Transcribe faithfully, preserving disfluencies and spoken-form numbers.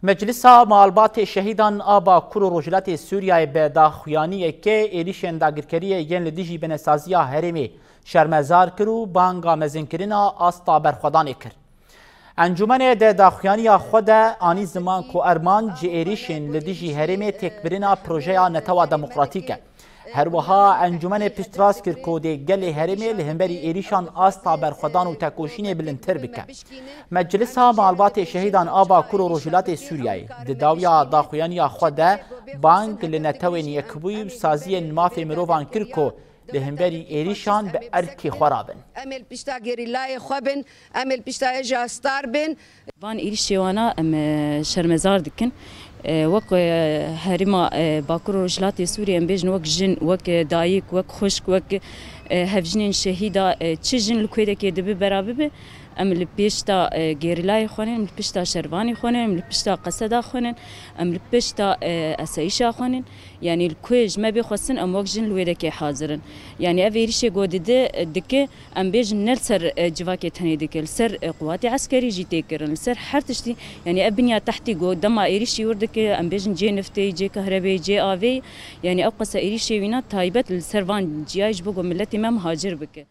Meclisa Malbatê Şehîdan a Bakur û Rojhilatê Sûriyeyê bi daxuyaniyeke êrîşên dagirkeriyê yên li dijî binesaziya herêmê şermezar kir û banga mezinkirina asta berxwedanê kir. Encûmenê di daxuyaniya xwe de anî ziman ku armanc ji êrîşên li dijî herêmê têkbirina projeya Netewa Demokratîk e. Her wiha encûmenê piştrast kir ku dê gelê herêmê li hemberî êrîşan asta berxwedan û tekoşînê bilindtir bike. Meclisa Malbatê Şehîdan a Bakur û Rojhilatê Sûriyeyê di dawiya daxuyaniya xwe de bang li Netewên Yekbûyî û saziyên mafê mirovan kir ku li hemberî êrîşan bi erkê xwe rabin. Em ê li pişta gerîlayê xwe bin, em ê li pişta hêja star bin. Van êrîşê wana em, e, şermezar dikin. E, wek, e, herêma, e, Bakur û Rojhilatê Sûriyê em bêjin wek jin, wek, e, dayik, wek xwişk, wek, e, hevjinên şehîda, e, çi jin li kuêdekê dibe bera bibe, em li pêşta, e, gerîlayê xwe ne, em li pişta şervanê xwe ne, em li pişta qeseda xwe ne, em li pişta, e, esayîşa xwe ne. Yanî li ku ji me bê xwestin em wek jin li wê dekê hazir in. Yanî ev êrîşê ku dide, dike, em bêjin ne li ser, e, civakê tenê dike, li ser, e, quwatê eskerî jî tê kirin, li ser her tiştî, yanî ev binya tehtî ku dema êrîşî wir dike, em bêjin cê niftê, cê kahrebê, cê avê, yanî ew qasa êrîşê wîna taybet li ser van ciyayê ji bo ku miletê me muhacir bike.